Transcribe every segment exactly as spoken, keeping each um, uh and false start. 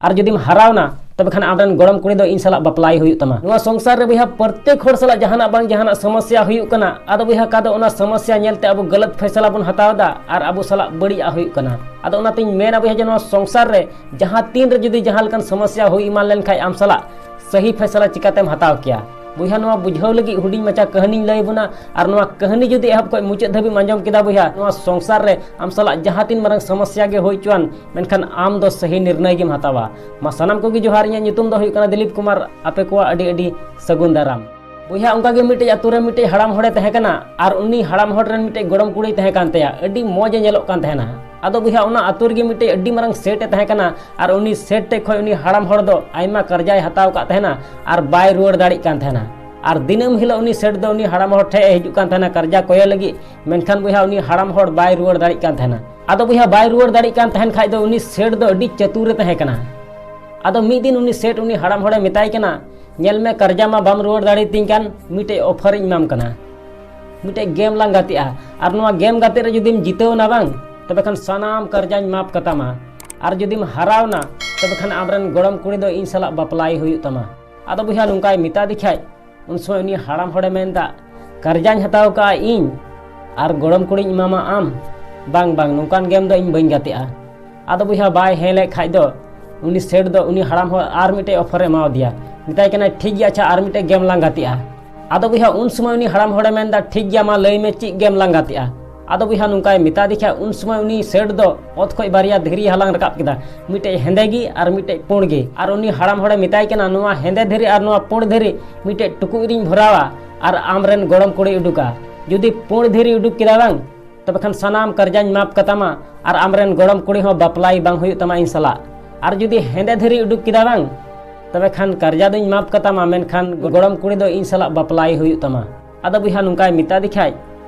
ᱟᱨ ᱡᱩᱫᱤᱢ ᱦᱟᱨᱟᱣᱱᱟ, ᱛᱚᱵᱮ ᱠᱷᱟᱱ ᱟᱢᱨᱮᱱ ᱜᱚᱲᱚᱢ ᱠᱩᱲᱤ ᱫᱚ ᱤᱧ ᱥᱟᱞᱟᱜ ᱵᱟᱯᱞᱟᱭ ᱦᱩᱭᱩᱜ ᱛᱟᱢᱟ᱾ ᱱᱚᱣᱟ ᱥᱚᱝᱥᱟᱨ ᱨᱮ ᱵᱚᱭᱦᱟ, ᱯᱨᱚᱛᱮᱠ ᱦᱚᱲ ᱥᱟᱞᱟᱜ ᱡᱟᱦᱟᱱᱟᱜ ᱵᱟᱝ ᱡᱟᱦᱟᱱᱟᱜ ᱥᱚᱢᱚᱥᱭᱟ ᱦᱩᱭᱩᱜ ᱠᱟᱱᱟ᱾ ᱟᱫᱚ ᱵᱚᱭᱦᱟ, ᱚᱠᱟ ᱫᱚ ᱚᱱᱟ ᱥᱚᱢᱚᱥᱭᱟ ᱧᱮᱞᱛᱮ ᱟᱵᱚ ᱜᱟᱞᱟᱛ ᱯᱷᱟᱭᱥᱟᱞᱟ ᱵᱚᱱ ᱦᱟᱛᱟᱣ ᱮᱫᱟ ᱟᱨ ᱟᱵᱚ ᱥᱟᱞᱟᱜ ᱵᱟᱹᱲᱤᱡᱟᱜ ᱦᱩᱭᱩᱜ ᱠᱟᱱᱟ᱾ ᱟᱫᱚ ᱚᱱᱟᱛᱤᱧ ᱢᱮᱱᱟ ᱵᱚᱭᱦᱟ, ᱡᱮ ᱱᱚᱣᱟ ᱥᱚᱝᱥᱟᱨ ᱨᱮ ᱡᱟᱦᱟᱸ ᱛᱤᱱ ᱨᱮ ᱡᱩᱫᱤ ᱡᱟᱦᱟᱸ ᱞᱮᱠᱟᱱ ᱥᱚᱢᱚᱥᱭᱟ ᱦᱩᱭ ᱮᱢᱟᱱ ᱞᱮᱱᱠᱷᱟᱡ, ᱟᱢ ᱥᱟᱞᱟᱜ ᱥᱟᱹᱦᱤ ᱯᱷᱟᱭᱥᱟᱞᱟ ᱪᱤᱠᱟᱛᱮᱢ ᱦᱟᱛᱟᱣ ᱠᱮᱭᱟ? ᱵᱚᱭᱦᱟ, ᱱᱚᱣᱟ ᱵᱩᱡᱷᱟᱹᱣ ᱞᱟᱹᱜᱤᱫ ᱦᱩᱰᱤᱧ ᱢᱟᱪᱷᱟ ᱠᱟᱹᱦᱱᱤᱧ ᱞᱟᱹᱭ ᱵᱚᱱᱟ᱾ ᱟᱨ ᱱᱚᱣᱟ ᱠᱟᱹᱦᱱᱤ ᱡᱩᱫᱤ ᱮᱦᱚᱵ ᱠᱷᱚᱱ ᱢᱩᱪᱟᱹᱫ ᱫᱷᱟᱹᱵᱤᱡ ᱟᱸᱡᱚᱢ ᱠᱮᱫᱟ ᱵᱚᱭᱦᱟ, ᱱᱚᱣᱟ ᱥᱚᱝᱥᱟᱨ ᱨᱮ ᱟᱢ ᱥᱟᱞᱟᱜ ᱡᱟᱦᱟᱸ ᱛᱤᱱ ᱢᱟᱨᱟᱝ ᱥᱚᱢᱚᱥᱭᱟ ᱜᱮ ᱦᱩᱭ ᱦᱚᱪᱚᱣᱟᱱ, ᱢᱮᱱᱠᱷᱟᱱ ᱟᱢ ᱫᱚ ᱥᱟᱹᱦᱤ ᱱᱤᱨᱱᱟᱭ ᱜᱮᱢ ᱦᱟᱛᱟᱣᱟ᱾ ᱢᱟ ᱥᱟᱱᱟᱢ ᱠᱚᱜᱮ ᱡᱚᱦᱟᱨ, ᱤᱧᱟᱹᱜ ᱧᱩᱛᱩᱢ ᱫᱚ ᱦᱩᱭᱩᱜ ᱠᱟᱱᱟ ᱫᱤᱞᱤᱯ ᱠᱩᱢᱟᱨ᱾ ᱟᱯᱮ ᱠᱚᱣᱟᱜ ᱟᱹᱰᱤ ᱟᱹᱰᱤ ᱥᱟᱹᱜᱩᱱ ᱫᱟᱨᱟᱢ᱾ ᱵᱚᱭᱦᱟ, ᱚᱱᱠᱟ ᱜᱮ ᱢᱤᱫᱴᱮᱡ ᱟᱛᱳ ᱨᱮ ᱢᱤᱫᱴᱮᱡ ᱦᱟᱲᱟᱢ ᱦᱚᱲᱮ ᱛᱟᱦᱮᱸ ᱠᱟᱱᱟ ᱟᱨ ᱩᱱᱤ ᱦᱟᱲᱟᱢ ᱦᱚᱲ ᱨᱮᱱ ᱢᱤᱫᱴᱮᱡ ᱜᱚᱲᱚᱢ ᱠᱩᱲᱤᱭ ᱛᱟᱦᱮᱸ ᱠᱟᱱ ᱛᱟᱭᱟ᱾ ᱟᱹᱰᱤ ᱢᱚᱡᱽ ᱮ ᱧᱮᱞᱚᱜ ᱠᱟᱱ ᱛᱟᱦᱮᱱᱟ᱾ ᱟᱫᱚ ᱵᱚᱭᱦᱟ, ᱚᱱᱟ ᱟᱛᱳ ᱨᱮᱜᱮ ᱢᱤᱫᱴᱮᱡ ᱟᱹᱰᱤ ᱢᱟᱨᱟᱝ ᱥᱮᱴ ᱮ ᱛᱟᱦᱮᱸ ᱠᱟᱱᱟ ᱟᱨ ᱩᱱᱤ ᱥᱮᱴ ᱴᱷᱮᱡ ᱠᱷᱚᱡ ᱩᱱᱤ ᱦᱟᱲᱟᱢ ᱦᱚᱲ ᱫᱚ ᱟᱭᱢᱟ ᱠᱟᱨᱡᱟᱭ ᱦᱟᱛᱟᱣ ᱟᱠᱟᱫ ᱛᱟᱦᱮᱱᱟ ᱟᱨ ᱵᱟᱭ ᱨᱩᱣᱟᱹᱲ ᱫᱟᱲᱮᱭᱟᱜ ᱠᱟᱱ ᱛᱟᱦᱮᱱᱟ᱾ ᱟᱨ ᱫᱤᱱᱟᱹᱢ ᱦᱤᱞᱳᱜ ᱩᱱᱤ ᱥᱮᱴ ᱫᱚ ᱩᱱᱤ ᱦᱟᱲᱟᱢ ᱦᱚᱲ ᱴᱷᱮᱡ ᱮ ᱦᱤᱡᱩᱜ ᱠᱟᱱ ᱛᱟᱦᱮᱱᱟ ᱠᱟᱨᱡᱟ ᱠᱚᱭᱚᱜ ᱞᱟᱹᱜᱤᱫ, ᱢᱮᱱᱠᱷᱟᱱ ᱵᱚᱭᱦᱟ, ᱩᱱᱤ ᱦᱟᱲᱟᱢ ᱦᱚᱲ ᱵᱟᱭ ᱨᱩᱣᱟᱹᱲ ᱫᱟᱲᱮᱭᱟᱜ ᱠᱟᱱ ᱛᱟᱦᱮᱱᱟ᱾ ᱟᱫᱚ ᱵᱚᱭᱦᱟ, ᱵᱟᱭ ᱨᱩᱣᱟᱹᱲ ᱫᱟᱲᱮᱭᱟᱜ ᱠᱟᱱ ᱛᱟᱦᱮᱱ ᱠᱷᱟᱡ ᱫᱚ ᱩᱱᱤ ᱥᱮᱴ ᱫᱚ ᱟᱹᱰᱤ ᱪᱟᱛᱩᱨ ᱮ ᱛᱟᱦᱮᱸ ᱠᱟᱱᱟ᱾ ᱟᱫᱚ ᱢᱤᱫ ᱫᱤᱱ ᱩᱱᱤ ᱥᱮᱴ ᱩᱱᱤ ᱦᱟᱲᱟᱢ ᱦᱚᱲᱮ ᱢᱮᱛᱟᱭ ᱠᱟᱱᱟ, "ᱧᱮᱞ ᱢᱮ, ᱠᱟᱨᱡᱟ ᱢᱟ ᱵᱟᱢ ᱨᱩᱣᱟᱹᱲ ᱫᱟᱲᱮᱭᱟᱛᱤᱧ ᱠᱟᱱ, ᱢᱤᱫᱴᱮᱡ ᱚᱯᱷᱟᱨ ᱤᱧ ᱮᱢᱟᱢ ᱠᱟᱱᱟ᱾ ᱢᱤᱫᱴᱮᱡ ᱜᱮᱢ ᱞᱟᱝ ᱜᱟᱛᱮᱜᱼᱟ, ᱟᱨ ᱱᱚᱣᱟ ᱜᱮᱢ ᱜᱟᱛᱮᱜ ᱨᱮ ᱡᱩᱫᱤᱢ ᱡᱤᱛᱟᱹᱣ ᱮᱱᱟ ᱵᱟᱝ, ᱛᱚᱵᱮ ᱠᱷᱟᱱ ᱥᱟᱱᱟᱢ ᱠᱟᱨᱡᱟᱧ ᱢᱟᱯ ᱠᱟᱛᱟᱢᱟ, ᱟᱨ ᱡᱩᱫᱤᱢ ᱦᱟᱨᱟᱣ ᱮᱱᱟ, ᱛᱚᱵᱮ ᱠᱷᱟᱱ ᱟᱢᱨᱮᱱ ᱜᱚᱲᱚᱢ ᱠᱩᱲᱤ ᱫᱚ ᱤᱧ ᱥᱟᱞᱟᱜ ᱵᱟᱯᱞᱟᱭ ᱦᱩᱭᱩᱜ ᱛᱟᱢᱟ᱾" ᱟᱫᱚ ᱵᱚᱭᱦᱟ, ᱱᱚᱝᱠᱟᱭ ᱢᱮᱛᱟ ᱫᱮ ᱠᱷᱟᱡ, ᱩᱱ ᱥᱚᱢᱚᱭ ᱩᱱᱤ ᱦᱟᱲᱟᱢ ᱦᱚᱲᱮ ᱢᱮᱱᱫᱟ, "ᱠᱟᱨᱡᱟᱧ ᱦᱟᱛᱟᱣ ᱠᱟᱜᱼᱟ ᱤᱧ ᱟᱨ ᱜᱚᱲᱚᱢ ᱠᱩᱲᱤᱧ ᱮᱢᱟᱢᱟ ᱟᱢ? ᱵᱟᱝ, ᱵᱟᱝ, ᱱᱚᱝᱠᱟᱱ ᱜᱮᱢ ᱫᱚ ᱤᱧ ᱵᱟᱹᱧ ᱜᱟᱛᱮᱜᱼᱟ᱾" ᱟᱫᱚ ᱵᱚᱭᱦᱟ, ᱵᱟᱭ ᱦᱮᱸ ᱞᱮᱫ ᱠᱷᱟᱡ ᱫᱚ ᱩᱱᱤ ᱥᱮᱴ ᱫᱚ ᱩᱱᱤ ᱦᱟᱲᱟᱢ ᱦᱚᱲ ᱟᱨ ᱢᱤᱫᱴᱮᱡ ᱚᱯᱷᱟᱨ ᱮ ᱮᱢᱟᱣ ᱫᱮᱭᱟ᱾ ᱢᱮᱛᱟᱭ ᱠᱟᱱᱟᱭ, "ᱴᱷᱤᱠ ᱜᱮᱭᱟ, ᱟᱪᱪᱷᱟ, ᱟᱨ ᱢᱤᱫᱴᱮᱡ ᱜᱮᱢ ᱞᱟᱝ ᱜᱟᱛᱮᱜᱼᱟ᱾" ᱟᱫᱚ ᱵᱚᱭᱦᱟ, ᱩᱱ ᱥᱚᱢᱚᱭ ᱩᱱᱤ ᱦᱟᱲᱟᱢ ᱦᱚᱲᱮ ᱢᱮᱱᱫᱟ, "ᱴᱷᱤᱠ ᱜᱮᱭᱟ, ᱢᱟ ᱞᱟᱹᱭ ᱢᱮ, ᱪᱮᱫ ᱜᱮᱢ ᱞᱟᱝ ᱜᱟᱛᱮᱜᱼᱟ?" ᱟᱫᱚ ᱵᱚᱭᱦᱟ, ᱱᱚᱝᱠᱟᱭ ᱢᱮᱛᱟ ᱫᱮ ᱠᱷᱟᱡ, ᱩᱱ ᱥᱚᱢᱚᱭ ᱩᱱᱤ ᱥᱮᱴ ᱫᱚ ᱚᱛ ᱠᱷᱚᱡ ᱵᱟᱨᱭᱟ ᱫᱷᱤᱨᱤ ᱦᱟᱞᱟᱝ ᱨᱟᱠᱟᱵ ᱠᱮᱫᱟ, ᱢᱤᱫᱴᱮᱡ ᱦᱮᱸᱫᱮ ᱜᱮ ᱟᱨ ᱢᱤᱫᱴᱮᱡ ᱯᱩᱸᱰ ᱜᱮ᱾ ᱟᱨ ᱩᱱᱤ ᱦᱟᱲᱟᱢ ᱦᱚᱲᱮ ᱢᱮᱛᱟᱭ ᱠᱟᱱᱟ, "ᱱᱚᱣᱟ ᱦᱮᱸᱫᱮ ᱫᱷᱤᱨᱤ ᱟᱨ ᱱᱚᱣᱟ ᱯᱩᱸᱰ ᱫᱷᱤᱨᱤ ᱢᱤᱫᱴᱮᱡ ᱴᱩᱠᱩᱡ ᱨᱤᱧ ᱵᱷᱚᱨᱟᱣᱟ ᱟᱨ ᱟᱢᱨᱮᱱ ᱜᱚᱲᱚᱢ ᱠᱩᱲᱤ ᱩᱰᱩᱠᱟ᱾ ᱡᱩᱫᱤ ᱯᱩᱸᱰ ᱫᱷᱤᱨᱤ ᱩᱰᱩᱠ ᱠᱮᱫᱟ ᱵᱟᱝ, ᱛᱚᱵᱮ ᱠᱷᱟᱱ ᱥᱟᱱᱟᱢ ᱠᱟᱨᱡᱟᱧ ᱢᱟᱯ ᱠᱟᱛᱟᱢᱟ ᱟᱨ ᱟᱢᱨᱮᱱ ᱜᱚᱲᱚᱢ ᱠᱩᱲᱤ ᱦᱚᱸ ᱵᱟᱯᱞᱟᱭ ᱵᱟᱝ ᱦᱩᱭᱩᱜ ᱛᱟᱢᱟ ᱤᱧ ᱥᱟᱞᱟᱜ᱾ ᱟᱨ ᱡᱩᱫᱤ ᱦᱮᱸᱫᱮ ᱫᱷᱤᱨᱤ ᱩᱰᱩᱠ ᱠᱮᱫᱟ ᱵᱟᱝ, ᱛᱚᱵᱮ ᱠᱷᱟᱱ ᱠᱟᱨᱡᱟ ᱫᱚᱧ ᱢᱟᱯ ᱠᱟᱛᱟᱢᱟ, ᱢᱮᱱᱠᱷᱟᱱ ᱜᱚᱲᱚᱢ ᱠᱩᱲᱤ ᱫᱚ ᱤᱧ ᱥᱟᱞᱟᱜ ᱵᱟᱯᱞᱟᱭ ᱦᱩᱭᱩᱜ ᱛᱟᱢᱟ᱾" ᱟᱫᱚ ᱵᱚᱭᱦᱟ, ᱱᱚᱝᱠᱟᱭ ᱢᱮᱛᱟ ᱫᱮ ᱠᱷᱟᱡ,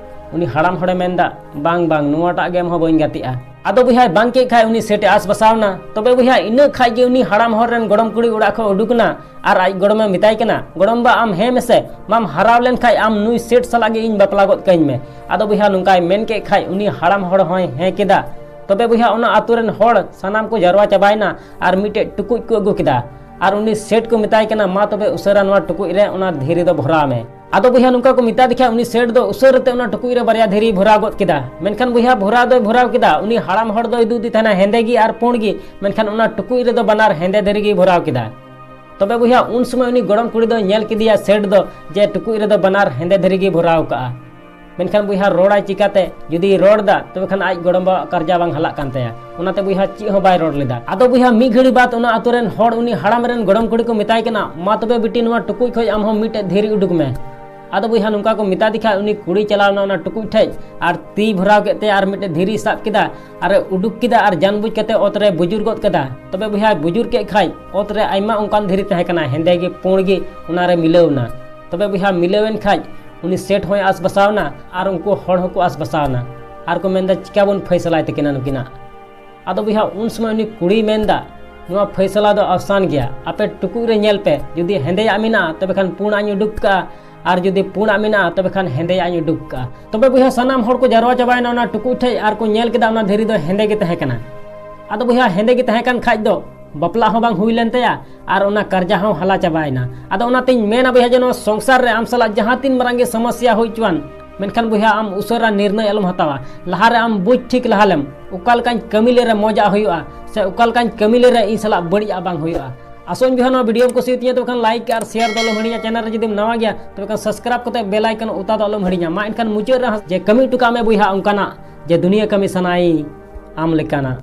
ᱩᱱᱤ ᱦᱟᱲᱟᱢ ᱦᱚᱲᱮ ᱢᱮᱱᱫᱟ, "ᱵᱟᱝ, ᱵᱟᱝ, ᱱᱚᱣᱟᱴᱟᱜ ᱜᱮᱢ ᱦᱚᱸ ᱵᱟᱹᱧ ᱜᱟᱛᱮᱜᱼᱟ᱾" ᱟᱫᱚ ᱵᱚᱭᱦᱟᱭ ᱵᱟᱝ ᱠᱮᱫ ᱠᱷᱟᱡ ᱩᱱᱤ ᱥᱮᱴ ᱮ ᱟᱥ ᱵᱟᱥᱟᱣ ᱮᱱᱟ᱾ ᱛᱚᱵᱮ ᱵᱚᱭᱦᱟ, ᱤᱱᱟᱹ ᱠᱷᱟᱡ ᱜᱮ ᱩᱱᱤ ᱦᱟᱲᱟᱢ ᱦᱚᱲ ᱨᱮᱱ ᱜᱚᱲᱚᱢ ᱠᱩᱲᱤ ᱚᱲᱟᱜ ᱠᱷᱚᱡ ᱩᱰᱩᱠ ᱮᱱᱟ ᱟᱨ ᱟᱡ ᱜᱚᱲᱚᱢᱮ ᱢᱮᱛᱟᱭ ᱠᱟᱱᱟ, "ᱜᱚᱲᱚᱢ ᱵᱟ, ᱟᱢ ᱦᱮᱸ ᱢᱮᱥᱮ, ᱢᱟᱢ ᱦᱟᱨᱟᱣ ᱞᱮᱱ ᱠᱷᱟᱡ ᱟᱢ ᱱᱩᱭ ᱥᱮᱴ ᱥᱟᱞᱟᱜ ᱜᱮ ᱤᱧ ᱵᱟᱯᱞᱟ ᱜᱚᱫ ᱠᱟᱹᱧ ᱢᱮ᱾" ᱟᱫᱚ ᱵᱚᱭᱦᱟ, ᱱᱚᱝᱠᱟᱭ ᱢᱮᱱ ᱠᱮᱫ ᱠᱷᱟᱡ ᱩᱱᱤ ᱦᱟᱲᱟᱢ ᱦᱚᱲ ᱦᱚᱸᱭ ᱦᱮᱸ ᱠᱮᱫᱟ᱾ ᱛᱚᱵᱮ ᱵᱚᱭᱦᱟ, ᱚᱱᱟ ᱟᱛᱳ ᱨᱮᱱ ᱦᱚᱲ ᱥᱟᱱᱟᱢ ᱠᱚ ᱡᱟᱨᱣᱟ ᱪᱟᱵᱟᱭᱮᱱᱟ ᱟᱨ ᱢᱤᱫᱴᱮᱡ ᱴᱩᱠᱩᱡ ᱠᱚ ᱟᱹᱜᱩ ᱠᱮᱫᱟ᱾ ᱟᱨ ᱩᱱᱤ ᱥᱮᱴ ᱠᱚ ᱢᱮᱛᱟᱭ ᱠᱟᱱᱟ, "ᱢᱟ ᱛᱚᱵᱮ ᱩᱥᱟᱹᱨᱟ ᱱᱚᱣᱟ ᱴᱩᱠᱩᱡ ᱨᱮ ᱚᱱᱟ ᱫᱷᱤᱨᱤ ᱫᱚ ᱵᱷᱚᱨᱟᱣ ᱢᱮ᱾" ᱟᱫᱚ ᱵᱚᱭᱦᱟ, ᱱᱚᱝᱠᱟ ᱠᱚ ᱢᱮᱛᱟ ᱫᱮ ᱠᱷᱟᱡ, ᱩᱱᱤ ᱥᱮᱴ ᱫᱚ ᱩᱥᱟᱹᱨᱟ ᱛᱮ ᱚᱱᱟ ᱴᱩᱠᱩᱡ ᱨᱮ ᱵᱟᱨᱭᱟ ᱫᱷᱤᱨᱤᱭ ᱵᱷᱚᱨᱟᱣ ᱜᱚᱫ ᱠᱮᱫᱟ᱾ ᱢᱮᱱᱠᱷᱟᱱ ᱵᱚᱭᱦᱟ, ᱵᱷᱚᱨᱟᱣ ᱫᱚᱭ ᱵᱷᱚᱨᱟᱣ ᱠᱮᱫᱟ, ᱩᱱᱤ ᱦᱟᱲᱟᱢ ᱦᱚᱲ ᱫᱚᱭ ᱩᱫᱩᱜ ᱫᱮ ᱛᱟᱦᱮᱱᱟ ᱦᱮᱸᱫᱮ ᱜᱮ ᱟᱨ ᱯᱩᱸᱰ ᱜᱮ, ᱢᱮᱱᱠᱷᱟᱱ ᱚᱱᱟ ᱴᱩᱠᱩᱡ ᱨᱮᱫᱚ ᱵᱟᱱᱟᱨ ᱦᱮᱸᱫᱮ ᱫᱷᱤᱨᱤ ᱜᱮᱭ ᱵᱷᱚᱨᱟᱣ ᱠᱮᱫᱟ᱾ ᱛᱚᱵᱮ ᱵᱚᱭᱦᱟ, ᱩᱱ ᱥᱚᱢᱚᱭ ᱩᱱᱤ ᱜᱚᱲᱚᱢ ᱠᱩᱲᱤ ᱫᱚ ᱧᱮᱞ ᱠᱮᱫᱮᱭᱟ ᱥᱮᱴ ᱫᱚ, ᱡᱮ ᱴᱩᱠᱩᱡ ᱨᱮᱫᱚ ᱵᱟᱱᱟᱨ ᱦᱮᱸᱫᱮ ᱫᱷᱤᱨᱤ ᱜᱮᱭ ᱵᱷᱚᱨᱟᱣ ᱠᱟᱜᱼᱟ᱾ ᱢᱮᱱᱠᱷᱟᱱ ᱵᱚᱭᱦᱟ, ᱨᱚᱲᱟᱭ ᱪᱤᱠᱟᱛᱮ? ᱡᱩᱫᱤᱭ ᱨᱚᱲ ᱫᱟ, ᱛᱚᱵᱮ ᱠᱷᱟᱱ ᱟᱡ ᱜᱚᱲᱚᱢ ᱵᱟᱵᱟᱣᱟᱜ ᱠᱟᱨᱡᱟ ᱵᱟᱝ ᱦᱟᱞᱟᱜ ᱠᱟᱱ ᱛᱟᱭᱟ᱾ ᱚᱱᱟᱛᱮ ᱵᱚᱭᱦᱟ, ᱪᱮᱫ ᱦᱚᱸ ᱵᱟᱭ ᱨᱚᱲ ᱞᱮᱫᱟ᱾ ᱟᱫᱚ ᱵᱚᱭᱦᱟ, ᱢᱤᱫ ᱜᱷᱟᱹᱲᱤ ᱵᱟᱫ ᱚᱱᱟ ᱟᱛᱳ ᱨᱮᱱ ᱦᱚᱲ ᱩᱱᱤ ᱦᱟᱲᱟᱢ ᱨᱮᱱ ᱜᱚᱲᱚᱢ ᱠᱩᱲᱤ ᱠᱚ ᱢᱮᱛᱟᱭ ᱠᱟᱱᱟ, "ᱢᱟ ᱛᱚᱵᱮ ᱵᱤᱴᱤ, ᱱᱚᱣᱟ ᱴᱩᱠᱩᱡ ᱠᱷᱚᱡ ᱟᱢ ᱦᱚᱸ ᱢᱤᱫᱴᱮᱡ ᱫᱷᱤᱨᱤ ᱩᱰᱩᱠ ᱢᱮ᱾" ᱟᱫᱚ ᱵᱚᱭᱦᱟ, ᱱᱚᱝᱠᱟ ᱠᱚ ᱢᱮᱛᱟ ᱫᱮ ᱠᱷᱟᱡ, ᱩᱱᱤ ᱠᱩᱲᱤ ᱪᱟᱞᱟᱣ ᱮᱱᱟ ᱚᱱᱟ ᱴᱩᱠᱩᱡ ᱴᱷᱮᱡ ᱟᱨ ᱛᱤ ᱵᱷᱚᱨᱟᱣ ᱠᱮᱫ ᱛᱮ ᱟᱨ ᱢᱤᱫᱴᱮᱡ ᱫᱷᱤᱨᱤ ᱥᱟᱵ ᱠᱮᱫᱟ ᱟᱨ ᱮ ᱩᱰᱩᱠ ᱠᱮᱫᱟ ᱟᱨ ᱡᱟᱱ ᱵᱩᱡᱽ ᱠᱟᱛᱮ ᱚᱛ ᱨᱮ ᱵᱩᱡᱩᱨ ᱜᱚᱫ ᱠᱮᱫᱟ᱾ ᱛᱚᱵᱮ ᱵᱚᱭᱦᱟ, ᱵᱩᱡᱩᱨ ᱠᱮᱫ ᱠᱷᱟᱡ ᱚᱛ ᱨᱮ ᱟᱭᱢᱟ ᱚᱱᱠᱟᱱ ᱫᱷᱤᱨᱤ ᱛᱟᱦᱮᱸ ᱠᱟᱱᱟ, ᱦᱮᱸᱫᱮ ᱜᱮ ᱯᱩᱸᱰ ᱜᱮ, ᱚᱱᱟ ᱨᱮ ᱢᱤᱞᱟᱹᱣ ᱮᱱᱟ᱾ ᱛᱚᱵᱮ ᱵᱚᱭᱦᱟ, ᱢᱤᱞᱟᱹᱣ ᱮᱱ ᱠᱷᱟᱡ ᱩᱱᱤ ᱥᱮᱴ ᱦᱚᱸᱭ ᱟᱥ ᱵᱟᱥᱟᱣ ᱮᱱᱟ ᱟᱨ ᱩᱱᱠᱩ ᱦᱚᱲ ᱦᱚᱸᱠᱚ ᱟᱥ ᱵᱟᱥᱟᱣ ᱮᱱᱟ᱾ ᱟᱨ ᱠᱚ ᱢᱮᱱᱫᱟ, "ᱪᱤᱠᱟ ᱵᱚᱱ ᱯᱷᱟᱭᱥᱟᱞᱟᱭ ᱛᱟᱹᱠᱤᱱᱟ ᱱᱩᱠᱤᱱᱟᱜ?" ᱟᱫᱚ ᱵᱚᱭᱦᱟ, ᱩᱱ ᱥᱚᱢᱚᱭ ᱩᱱᱤ ᱠᱩᱲᱤᱭ ᱢᱮᱱᱫᱟ, "ᱱᱚᱣᱟ ᱯᱷᱟᱭᱥᱟᱞᱟ ᱫᱚ ᱟᱥᱟᱱ ᱜᱮᱭᱟ, ᱟᱯᱮ ᱴᱩᱠᱩᱡ ᱨᱮ ᱧᱮᱞ ᱯᱮ, ᱡᱩᱫᱤ ᱦᱮᱸᱫᱮᱭᱟᱜ ᱢᱮᱱᱟᱜᱼᱟ, ᱛᱚᱵᱮ ᱠᱷᱟᱱ ᱯᱩᱸᱰᱟᱜ ᱤᱧ ᱩᱰᱩᱠ ᱠᱟᱜᱼᱟ, ᱟᱨ ᱡᱩᱫᱤ ᱯᱩᱸᱰᱟᱜ ᱢᱮᱱᱟᱜᱼᱟ, ᱛᱚᱵᱮ ᱠᱷᱟᱱ ᱦᱮᱸᱫᱮᱭᱟᱜ ᱤᱧ ᱩᱰᱩᱠ ᱠᱟᱜᱼᱟ᱾" ᱛᱚᱵᱮ ᱵᱚᱭᱦᱟ, ᱥᱟᱱᱟᱢ ᱦᱚᱲ ᱠᱚ ᱡᱟᱨᱣᱟ ᱪᱟᱵᱟᱭᱮᱱᱟ ᱚᱱᱟ ᱴᱩᱠᱩᱡ ᱴᱷᱮᱡ ᱟᱨ ᱠᱚ ᱧᱮᱞ ᱠᱮᱫᱟ ᱚᱱᱟ ᱫᱷᱤᱨᱤ ᱫᱚ ᱦᱮᱸᱫᱮ ᱜᱮ ᱛᱟᱦᱮᱸ ᱠᱟᱱᱟ᱾ ᱟᱫᱚ ᱵᱚᱭᱦᱟ, ᱦᱮᱸᱫᱮ ᱜᱮ ᱛᱟᱦᱮᱸ ᱠᱟᱱ ᱠᱷᱟᱡ ᱫᱚ ᱵᱟᱯᱞᱟ ᱦᱚᱸ ᱵᱟᱝ ᱦᱩᱭ ᱞᱮᱱ ᱛᱟᱭᱟ ᱟᱨ ᱚᱱᱟ ᱠᱟᱨᱡᱟ ᱦᱚᱸ ᱦᱟᱞᱟ ᱪᱟᱵᱟᱭᱮᱱᱟ᱾ ᱟᱫᱚ ᱚᱱᱟᱛᱤᱧ ᱢᱮᱱᱟ ᱵᱚᱭᱦᱟ, ᱡᱮ ᱱᱚᱣᱟ ᱥᱚᱝᱥᱟᱨ ᱨᱮ ᱟᱢ ᱥᱟᱞᱟᱜ ᱡᱟᱦᱟᱸ ᱛᱤᱱ ᱢᱟᱨᱟᱝ ᱜᱮ ᱥᱚᱢᱚᱥᱭᱟ ᱦᱩᱭ ᱦᱚᱪᱚᱣᱟᱱ, ᱢᱮᱱᱠᱷᱟᱱ ᱵᱚᱭᱦᱟ, ᱟᱢ ᱩᱥᱟᱹᱨᱟ ᱱᱤᱨᱱᱚᱭ ᱟᱞᱚᱢ ᱦᱟᱛᱟᱣᱟ᱾ ᱞᱟᱦᱟᱨᱮ ᱟᱢ ᱵᱩᱡᱽ ᱴᱷᱤᱠ ᱞᱟᱦᱟ ᱞᱮᱢ, ᱚᱠᱟ ᱞᱮᱠᱟᱧ ᱠᱟᱹᱢᱤ ᱞᱮᱨᱮ ᱢᱚᱡᱟᱜ ᱦᱩᱭᱩᱜᱼᱟ ᱥᱮ ᱚᱠᱟ ᱞᱮᱠᱟᱧ ᱠᱟᱹᱢᱤ ᱞᱮᱨᱮ ᱤᱧ ᱥᱟᱞᱟᱜ ᱵᱟᱹᱲᱤᱡᱟᱜ ᱵᱟᱝ ᱦᱩᱭᱩᱜᱼᱟ᱾ ᱟᱥᱚᱜ ᱟᱹᱧ ᱵᱚᱭᱦᱟ, ᱱᱚᱣᱟ ᱵᱷᱤᱰᱤᱭᱳᱢ ᱠᱩᱥᱤᱭᱟᱛᱤᱧᱟ, ᱛᱚᱵᱮ ᱠᱷᱟᱱ ᱞᱟᱭᱤᱠ ᱟᱨ ᱥᱮᱭᱟᱨ ᱫᱚ ᱟᱞᱚᱢ ᱦᱤᱲᱤᱧᱟ᱾ ᱪᱮᱱᱮᱞ ᱨᱮ ᱡᱩᱫᱤᱢ ᱱᱟᱣᱟ ᱜᱮᱭᱟ, ᱛᱚᱵᱮ ᱠᱷᱟᱱ ᱥᱟᱵᱥᱠᱨᱟᱭᱤᱵ ᱠᱟᱛᱮ ᱵᱮᱞ ᱟᱭᱠᱚᱱ ᱚᱛᱟ ᱫᱚ ᱟᱞᱚᱢ ᱦᱤᱲᱤᱧᱟ᱾ ᱢᱟ ᱮᱱᱠᱷᱟᱱ ᱢᱩᱪᱟᱹᱫ ᱨᱮ ᱡᱮ ᱠᱟᱹᱢᱤ ᱦᱚᱴᱚ ᱠᱟᱜ ᱢᱮ ᱵᱚᱭᱦᱟ ᱚᱱᱠᱟᱱᱟᱜ, ᱡᱮ ᱫᱩᱱᱤᱭᱟᱹ ᱠᱟᱹᱢᱤ ᱥᱟᱱᱟᱭ ᱟᱢ ᱞᱮᱠᱟᱱᱟᱜ᱾